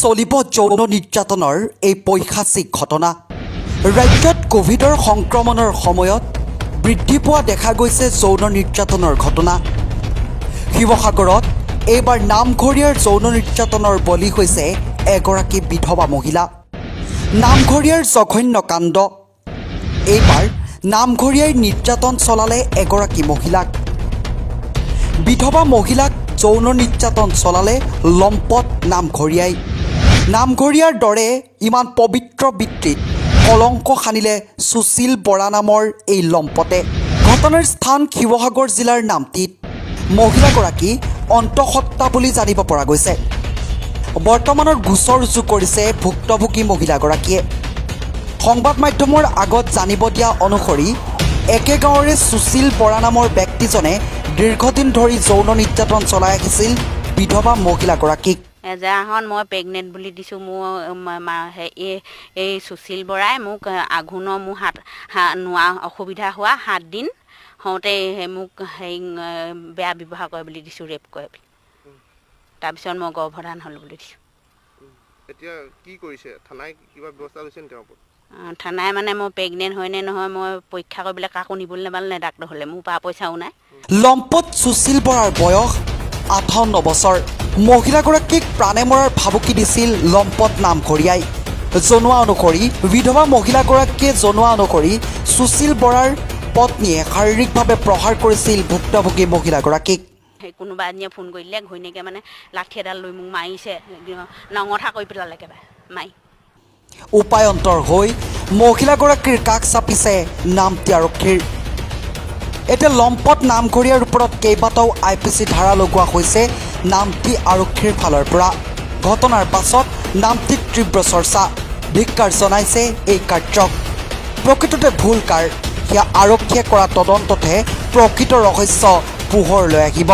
চলিব যৌন নিৰ্যাতনৰ এই পৈশাচিক ঘটনা? ৰাজ্যত ক'ভিডৰ সংক্ৰমণৰ সময়ত বৃদ্ধি পোৱা দেখা গৈছে যৌন নিৰ্যাতনৰ ঘটনা। শিৱসাগৰত এইবাৰ নামঘৰীয়াৰ যৌন নিৰ্যাতনৰ বলি হৈছে এগৰাকী বিধৱা মহিলা। নামঘৰীয়াৰ জঘন্য কাণ্ড। এইবাৰ নামঘৰীয়াই নিৰ্যাতন চলালে এগৰাকী মহিলাক। বিধৱা মহিলাক যৌন নিৰ্যাতন চলালে লম্পট নামঘৰীয়াই। নামঘৰীয়াৰ দৰে ইমান পবিত্ৰ বৃত্তিত কলংক সানিলে সুশীল বৰা নামৰ এই লম্পটে। ঘটনাৰ স্থান শিৱসাগৰ জিলাৰ নামটিত। মহিলাগৰাকী অন্তঃসত্ত্বা বুলি জানিব পৰা গৈছে। বৰ্তমানৰ গোচৰ ৰুজু কৰিছে ভুক্তভোগী মহিলাগৰাকীয়ে। সংবাদ মাধ্যমৰ আগত জানিব দিয়া অনুসৰি একে গাঁৱৰে সুশীল বৰা নামৰ ব্যক্তিজনে দীৰ্ঘদিন ধৰি যৌন নিৰ্যাতন চলাই আহিছিল বিধৱা মহিলাগৰাকীক। এজাহাৰত মই প্ৰেগনেণ্ট বুলি দিছোঁ। মোৰ এই সুশীল বৰাই মোক আঘোণৰ মোৰ হাত নোৱা অসুবিধা হোৱা 7 দিন হওঁতে সেই মোক হেৰি বেয়া ব্যৱহাৰ কৰে বুলি দিছোঁ, ৰেপ কৰে বুলি। তাৰপিছত মই গৰ্ভধাৰণ হ'ল বুলি দিছোঁ। এতিয়া কি কৰিছে থানাই? কিবা ব্যৱস্থা লৈছে নি তেওঁৰ ওপৰত? থানাই মানে মই প্ৰেগনেণ্ট হয়নে নহয় মই পৰীক্ষা কৰিবলৈ কাকো নিবলৈ নাপালোঁ নাই ডাক্তৰ হ'লে মোৰ পইচাও নাই। লম্পট সুশীল বৰাৰ বয়স 58 বছৰ। মহিলাগৰাকীক প্ৰাণে মৰাৰ ভাবুকি দিছিল লম্পট নামঘৰীয়াই। জনোৱা অনুসৰি, বিধৱা মহিলাগৰাকীয়ে জনোৱা অনুসৰি সুশীল বৰাৰ পত্নীয়ে শাৰীৰিকভাৱে প্ৰহাৰ কৰিছিল ভুক্তভোগী মহিলাগৰাকীক। সেই কোনোবা এজনীয়ে ফোন কৰি দিলে, ঘৈণীয়েকে মানে লাঠি এডাল লৈ মোক মাৰিছে, নঙঠা কৰি পেলালে একেবাৰে মাৰি। উপায়ন্তৰ হৈ মহিলাগৰাকীৰ কাষ চাপিছে নামতি আৰক্ষীৰ। এতিয়া লম্পট নামঘৰীয়াৰ ওপৰত কেইবাটাও আইপিচি ধাৰা লগোৱা হৈছে নামতি আৰক্ষীৰ ফালৰ পৰা। ঘটনাৰ পাছত নামতিত তীব্ৰ চৰ্চা। ধিক্কাৰ জনাইছে এই কাৰ্যক। প্ৰকৃততে ভুল কাৰ, সেয়া আৰক্ষীয়ে কৰা তদন্ততহে প্ৰকৃত ৰহস্য পোহৰলৈ আহিব।